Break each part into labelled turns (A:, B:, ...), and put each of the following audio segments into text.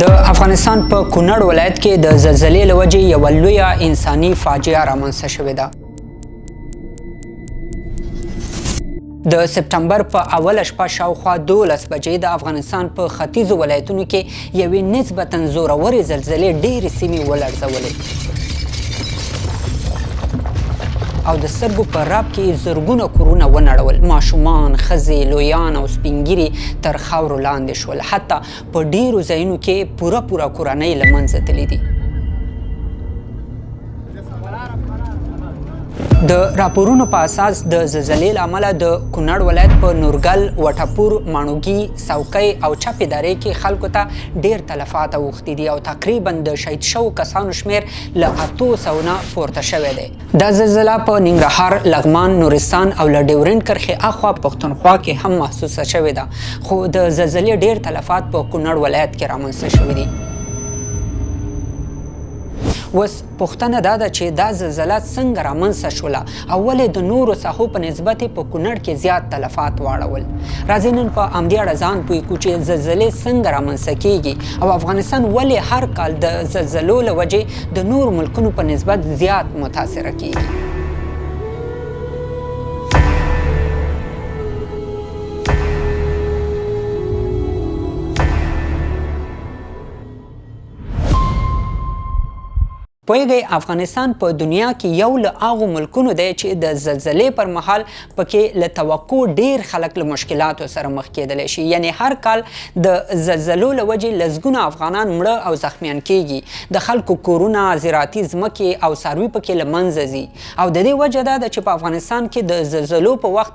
A: د افغانستان په کونړ ولایت کې د زلزلې له وجې یوه لویه انساني فاجعه رامنځته شوې ده. د سپټمبر په اوله شپه شاوخوا 12 بجې د افغانستان په ختیځو ولایتونو کې یوې نسبتاً زورورې زلزلې ډېرې سیمې ولړزولې او د سترګو په رپ کې یې زرګونه کورونه ونړول. ماشومان، ښځې، لویان او سپینږیري تر خاورو لاندې شول. حتی په ډېرو ځایونو کې پوره پوره کورنۍ له منځه تللي دي. د راپورونو په اساس د زلزلې له امله د کونړ ولایت په نورګل، وټپور، ماڼوګي، څوکۍ او چپ ادارې کې خلکو ته ډېر تلفات اوښتي دي او تقریبا د شهید شوو کسانو شمېر له 800 نه پورته شوی دی. دا زلزله په ننګرهار، لغمان، نورستان او له ډیورنډ کرښې اخوا پښتونخوا کې هم محسوسه شوې ده، خو د زلزلې ډېر تلفات په کونړ ولایت کې رامنځته شوي دي. اوس پوښتنه دا ده چې دا زلزله څنګه رامنځته شوله او ولې د نورو ساحو په نسبت یې په کونړ کې زیات تلفات واړول؟ راځئ نن په همدې اړه ځان پوه کړو چې زلزلې څنګه رامنځته کیږي او افغانستان ولې هر کال د زلزلو له وجې د نورو ملکونو په نسبت زیات متاثره کیږي. پوهېږئ افغانستان په دنیا کې یو له هغو ملکونو دی چې د زلزلې پر مهال پکې له توقع ډیر خلک له مشکلاتو سره مخ کېدلی شي. یعنی هر کال د زلزلو له وجې لسګونه افغانان مړه او زخمیان کیږي، د خلکو کورونه، زراعتي ځمکې او څاروي پکې له منځه ځي. او د دې وجه دا ده چې په افغانستان کې د زلزلو په وخت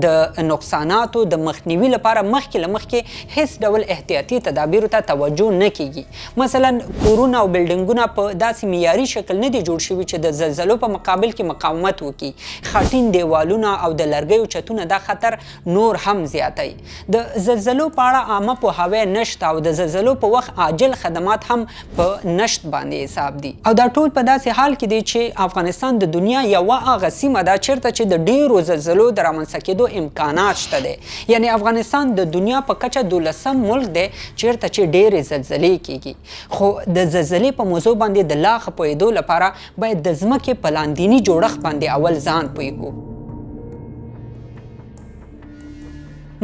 A: د نقصاناتو د مخنیوي لپاره مخکې له مخکې هیڅ ډول احتیاطي تدابیرو ته توجه نه کیږي. مثلا کورونه او بلډینګونه په داسې معیاري شکل نه دي جوړ شوي چې د زلزلو په مقابل کې مقاومت وکړي. خټین دیوالونه او د لرګیو چتونه دا خطر نور هم زیاتوي. د زلزلو په اړه عامه پوهاوی نشته او د زلزلو په وخت عاجل خدمات هم په نشت باندې حساب دي. او دا ټول په داسې حال کې دي چې افغانستان د دنیا یوه هغه سیمه ده چېرته چې د ډېرو زلزلو د رامنځته کېدو امکانات شته دی. یعنې افغانستان د دنیا په کچه دولسم ملک دی چېرته چې ډېرې زلزلې کېږي. خو د زلزلې په موضوع باندې د لا ښه پوهېدو لپاره باید د ځمکې په لاندیني جوړښت باندې اول ځان پوه کړو.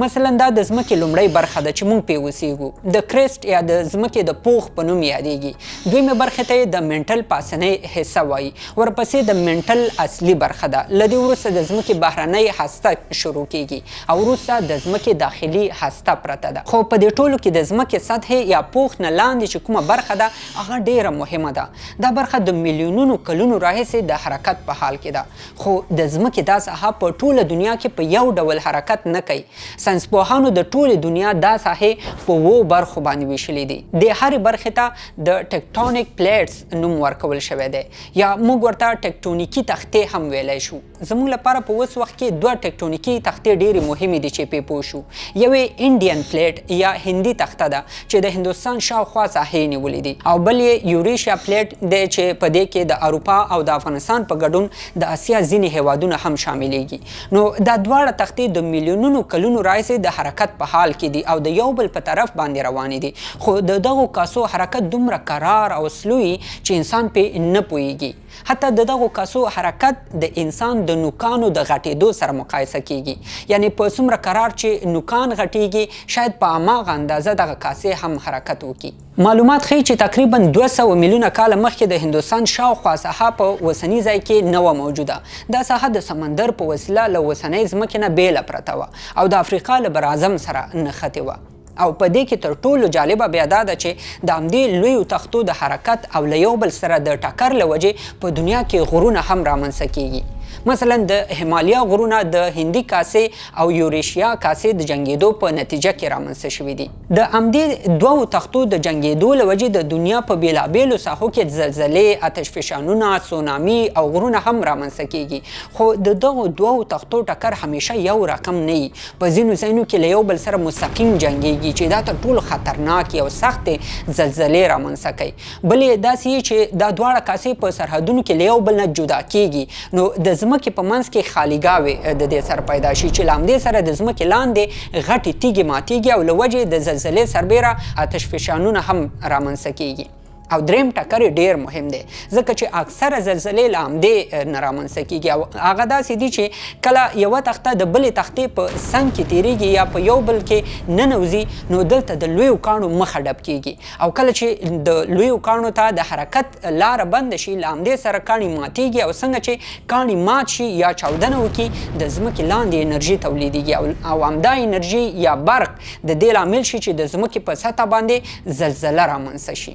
A: مثلا دا د ځمکې لومړۍ برخه ده چې موږ پرې اوسیږو، د کرسټ یا د ځمکې د پوښ په نوم یادیږي. دویمې برخې ته یې د منټل پاسنۍ حصه وایي، ورپسې د منټل اصلي برخه ده. له دې وروسته د ځمکې بهرنۍ هسته شروع کیږي او وروسته د ځمکې داخلي هسته پرته ده. خو په دې ټولو کې د ځمکې سطحې یا پوښ نه لاندې چې کومه برخه ده هغه ډیره مهمه ده. دا برخه د میلیونونو کلونو راهیسې د حرکت په حال کې ده. خو د ځمکې دا ساحه په ټوله دنیا کې په یو ډول حرکت نه کوي. ساینسپوهانو د ټولې دنیا دا ساحې په اوو برخو باندې ویشلې دي. دې هرې برخې ته د ټکټونیک پلیټس نوم ورکول شوی دی یا موږ ورته ټکټونیکي تختې هم ویلی شو. زموږ لپاره په اوس وخت کې دوه ټکټونیکي تختې ډېرې مهمې دي چې پرې پوه شو. یو یې انډین پلیټ یا هندي تخته ده چې د هندوستان شاوخوا ساحې یې نیولې دي او بل یې یوریشیا پلیټ دی چې په دې کې د اروپا او د افغانستان په ګډون د اسیا ځینې هېوادونه هم شاملېږي. نو دا دواړه تختې د میلیونونو کلونو راهیسې د حرکت په حال کې دي او د یو بل په طرف باندې روانې دي، خو د دغو کاسو حرکت دومره کرار او سلو وي چې انسان پرې نه پوهېږي. حتی د دغو کاسو حرکت د انسان د نوکانو د غټېدو سره مقایسه کېږي، یعنې په څومره کرار چې نوکان غټېږي شاید په هماغه اندازه دغه کاسې هم حرکت وکړي. معلومات ښيي چې تقریباً 200 میلیونه کاله مخکې د هندوستان شاوخوا ساحه په اوسني ځای کې نه وه موجوده. دا ساحه د سمندر په وسیله له اوسنۍ ځمکې نه بېله پرته وه او د افریقا له براعظم سره نښتې وه. او په دې کې تر ټولو جالبه بیا دا ده چې د همدې لویو تختو د حرکت او له یو بل سره د ټکر له وجې په دنیا کې غرونه هم رامنځته کېږي. مثلاً د همالیا غرونه د هندي کاسې او یوریشیا کاسې د جنګېدو په نتیجه کې رامنځته شوي دي. د همدې دوو تختو د جنګېدو له وجې د دنیا په بېلابېلو ساحو کې زلزلې، آتشفشانونه، سونامي او غرونه هم رامنځته کېږي. خو د دغو دوو تختو ټکر همیشه یو رقم نه وي. په ځینو ځایونو کې له یو بل سره مستقیم جنګېږي چې دا تر ټولو خطرناکې او سختې زلزلې رامنځته کوي. بل یې داسې وي چې دا دواړه کاسې په سرحدونو کې له یو بل نه جدا کېږي، نو د ځمکې په منځ کې خالیګاوې د دې سره پیدا شي چې له همدې سره د ځمکې لاندې غټې تیږې ماتیږي او له وجې د زلزلې سربیره آتش فشانونه هم رامنځته کیږي. او دریم ټکر ډیر مهم دی، ځکه چې اکثره زلزلې له همدې نه رامنځته کیږي او هغه داسې دي چې کله یوه تخته د بلې تختې په څنګ کې تیریږي یا په یو بل کې ننوځي نو دلته د لویو کاڼو مخه ډب کیږي او کله چې د لویو کاڼو ته د حرکت لاره بنده شي له همدې سره کاڼي ماتیږي او څنګه چې کاڼي مات شي یا چاودنه وکړي د ځمکې لاندې انرژي تولیدیږي او همدا انرژي یا برق د دې لامل شي چې د ځمکې په سطح باندې زلزله رامنځته شي.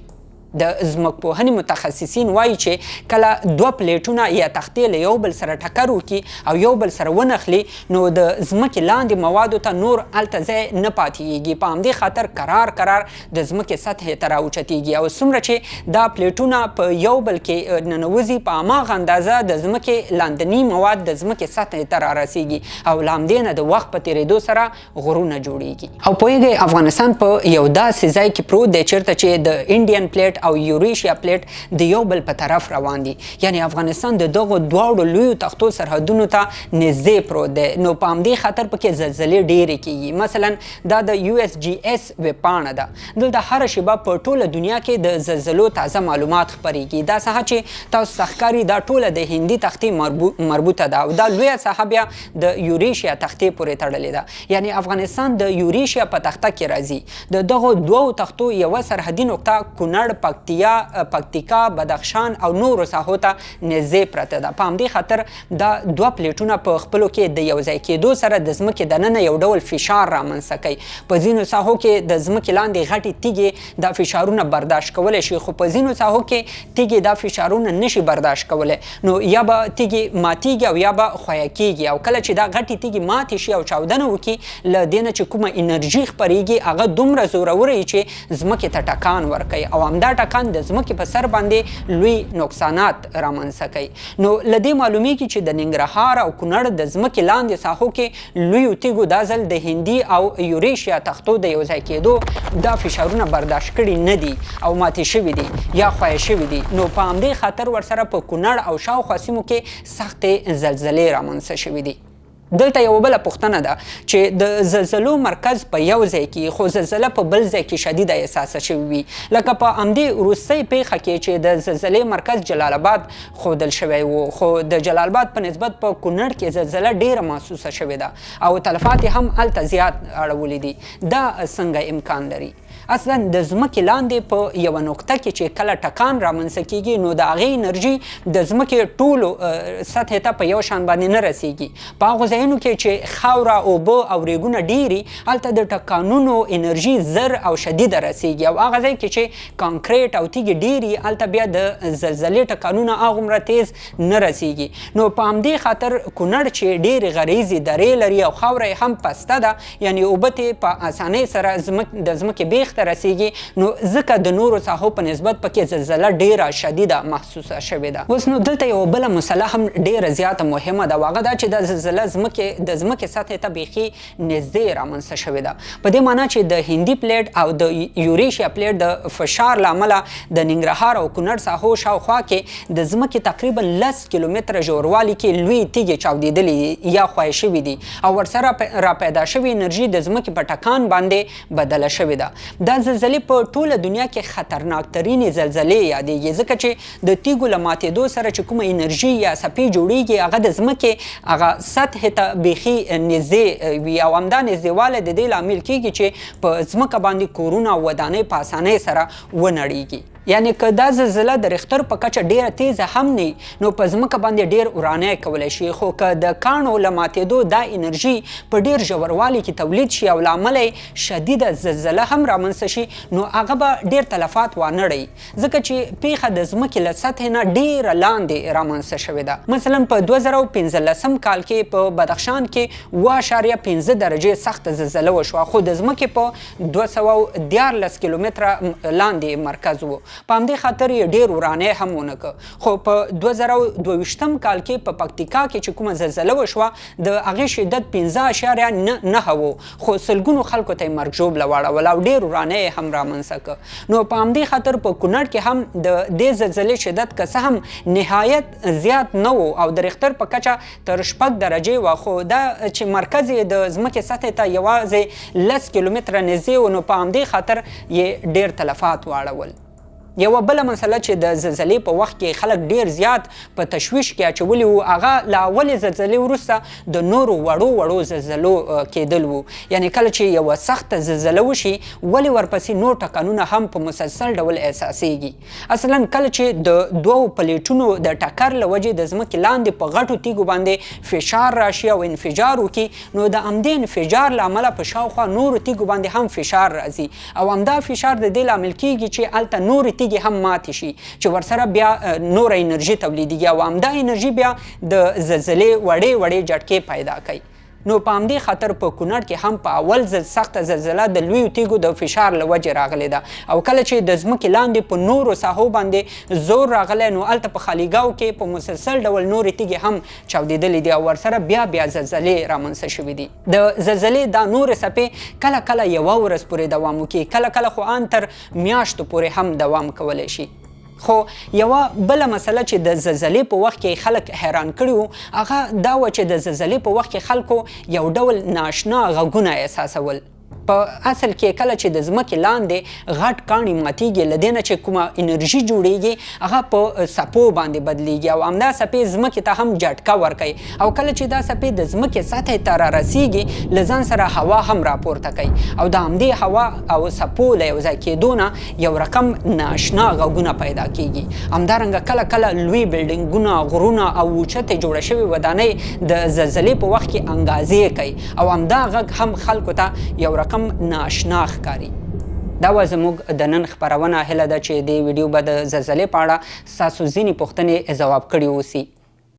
A: د ځمکپوهنې متخصصین وایي چې کله دوه پلیټونه یا تختې له یو بل سره ټکر وکړي او یو بل سره ونښلي نو د ځمکې لاندې موادو ته نور هلته ځای نه پاتېږي، په همدې خاطر کرار کرار د ځمکې سطحې ته راوچتیږي او څومره چې دا پلیټونه په یو بل کې ننوځي په هماغه اندازه د ځمکې لاندني مواد د ځمکې سطحې ته رارسیږي او له همدې نه د وخت په تېرېدو سره غرونه جوړیږي. او پوهېږئ افغانستان په یو داسې ځای کې پروت دی چېرته چې د انډین پلیټ او یوریشیا پلیټ د یو بل په طرف روان دي، یعنی افغانستان د دغو دواړو لویو تختو سرحدونو ته نږدې پروت دی، نو په همدې خاطر پکې زلزلې ډېرې کیږي. مثلا دا د USGS ویبپاڼه ده، دلته هره شېبه په ټوله دنیا کې د زلزلو تازه معلومات خپریږي. دا ساحه چې تاسو ته ښکاري دا ټوله د هندي تختې مربوطه ده او دا لویه ساحه بیا د یوریشیا تختې پورې تړلې ده، یعنی افغانستان د یوریشیا په تخته کې راځي. د دغو دوو تختو یوه سرحدي نقطه کونړ، پکتیا، پکتیکا، بدخشان او نورو ساحو ته نږدې پرته ده. په همدې خاطر دا دوه پلیټونه په خپلو کې د یو ځای کېدو سره د ځمکې دننه یو ډول فشار رامنځته کوي. په ځینو ساحو کې د ځمکې لاندې غټې تیږې دا فشارونه برداشت کولی شي، خو په ځینو ساحو کې تیږې دا فشارونه نشي برداشت کولی، نو یا به تیږې ماتیږي او یا به ښویه کیږي او کله چې دا غټې تیږې ماتې شي او چاودنه وکړي له دې نه چې کومه انرژي خپریږي هغه دومره زوروره وي چې ځمکې ته ټکان ورکوي او همدا ټکان د ځمکې په سر باندې لوی نقصانات رامنځته کوي. نو له دې معلومیږي چې د ننګرهار او کونړ د ځمکې لاندې ساحو کې لویو تیږو دا ځل د هندي او یوریشیا تختو د یو ځای کېدو دا فشارونه برداشت کړي نه دي او ماتې شوي دي یا ښویه شوي دي، نو په همدې خاطر ورسره په کونړ او شاوخوا سیمو کې سختې زلزلې رامنځته شوي دي. دلته یوه بله پوښتنه ده چې د زلزلو مرکز په یو ځای کې خو زلزله په بل ځای کې شدیده احساسه شوې وي، لکه په همدې وروستۍ پیښه کې چې د زلزلې مرکز جلال آباد ښودل شوی و، خو د جلال آباد په نسبت په کونړ کې زلزله ډیره محسوسه شوې ده او تلفات یې هم هلته زیات اړولي دي. دا څنګه امکان لري؟ اصلا د ځمکې لاندې په یوه نقطه کې چې کله ټکان رامنځته کیږي نو د هغې انرژي د ځمکې ټولو سطحې ته په یو شان باندې نه رسیږي. په هغو ځایونو کې چې خاوره، اوبه او ریګونه ډېري هلته د ټکانونو انرژي زر او شدیده رسیږي او هغه ځای کې چې کانکریټ او تیږې ډېري هلته بیا د زلزلې ټکانونه هغومره تیز نه رسیږي. نو په همدې خاطر کونړ چې ډېرې غریزې درې لري او خاوره یې هم پسته ده، یعنې اوبه ترې په اسانۍ سره د ځمکې بیخ ته رسیږي، نو ځکه د نورو ساحو په نسبت پکې زلزله ډیره شدیده محسوسه شوې ده. اوس نو دلته یوه بله مسله هم ډیره زیاته مهمه ده، هغه دا چې دا زلزله د ځمکې سطحې ته بیخي نږدې رامنځته شوې ده، په دې معنی چې د هندي پلیټ او د یوریشیا پلیټ د فشار له امله د ننګرهار او کونړ ساحو شاوخوا کې د ځمکې تقریبا 10 کیلومتره ژوروالي کې لوی تیږې چاودېدلې یا ښویې شوې دي او ورسره راپیدا شوې انرژي د ځمکې په ټکان باندې بدله شوې ده. دا زلزلې په ټوله دنیا کې خطرناک ترینې زلزلې یادېږي، ځکه چې د تیږو له ماتېدو سره چې کومه انرژي یا څپې جوړیږي هغه د ځمکې هغه سطحې ته بیخي نږدې وي او همدا نږدېوالی د دې لامل کیږي چې په ځمکه باندې کورونه او ودانۍ په اسانۍ سره ونړیږي. یعنی که دا زلزله د ریختر په کچه ډیره تیزه هم نه نو په ځمکه باندې ډیر ورانی کولی شي، خو که د کاڼو له ماتېدو دا انرژي په ډیر ژوروالي کې تولید شي او له امله یې شدیده زلزله هم رامنځته شي نو هغه به ډیر تلفات وانړوي، ځکه چې پیښه د ځمکې له سطحې نه ډیره لاندې رامنځته شوې ده. مثلا په 2015 کال کې په بدخشان کې 8.5 درجې سخته زلزله وشوه، خو د ځمکې په 213 کیلومتره لاندې مرکز و په همدې خاطر یې ډېر ورانی هم ونه کړ. خو په 2022 کال کې په پکتیکا کې چې کومه زلزله وشوه د هغې شدت 5.9 و، خو سلګونو خلکو ته یې مرګ ژوبله واړوله او ډېر ورانی یې هم رامنځته کړ. نو په همدې خاطر په کونړ کې هم د دې زلزلې شدت که څه هم نهایت زیات نه و او د ریختر په کچه تر 6 درجې وه، خو دا چې مرکز یې د ځمکې سطحې ته یوازې 10 کیلومتره نږدې و، نو په همدې خاطر یې ډېر تلفات واړول. یوه بله مسله چې د زلزلې په وخت کې خلک ډېر زیات په تشویش کې اچولي وو، هغه له اولې زلزلې وروسته د نورو وړو وړو زلزلو کېدل وو. یعنې کله چې یوه سخته زلزله وشي ولې ورپسې نور ټکانونه هم په مسلسل ډول احساسېږي. اصلا کله چې د دوو پلیټونو د ټکر له وجې د ځمکې لاندې په غټو تیږو باندې فشار راشي او انفجار وکړي، نو د همدې انفجار له امله په شاوخوا نورو تیږو باندې هم فشار راځي او همدا فشار د دې لامل کېږي چې هلته نورې تیږې هم ماتې شي چې ورسره بیا نوره انرژي تولیدېږي او همدا انرژي بیا د زلزلې وړې وړې جټکې پیدا کوي. نو په همدې خاطر په کونړ کې هم په اول ځل سخته زلزله د لویو تیږو د فشار له وجې راغلې ده او کله چې د ځمکې لاندې په نورو ساحو باندې زور راغلی، نو هلته په خالیګاو کې په مسلسل ډول نورې تیږې هم چاودېدلې دي او ورسره بیا بیا زلزلې رامنځته شوې دي. د زلزلې دا نورې څپې کله کله یوه ورځ پورې دوام وکړي، کله کله خو ان تر میاشتو پورې هم دوام کولی شي. خو یوه بله مسله چې د زلزلې په وخت کې خلک حیران کړي وو، هغه دا وه چې د زلزلې په وخت کې خلکو یو ډول نااشنا غږونه احساسول. په اصل کې کله چې د ځمکې لاندې غټ کاڼي ماتیږي، له دې نه چې کومه انرژي جوړیږي هغه په څپو باندې بدلیږي او همدا څپې ځمکې ته هم جټکه ورکوي او کله چې دا څپې د ځمکې سطحې ته رارسیږي له ځان سره هوا هم راپورته کوي او د همدې هوا او څپو له یو ځای کېدو نه یو رقم نااشنا غږونه پیدا کیږي. همدارنګه کله کله لوی بلډینګونه، غرونه او اوچتې جوړه شوې ودانۍ د زلزلې په وخت کې انګازې کوي او همدا غږ هم خلکو ته یو رقم نااشنا ښکاري. دا وه زموږ د نن خپرونه. هیله ده چې دې ویډیو به د زلزلې په اړه ستاسو ځینې پوښتنې ځواب کړي اوسي.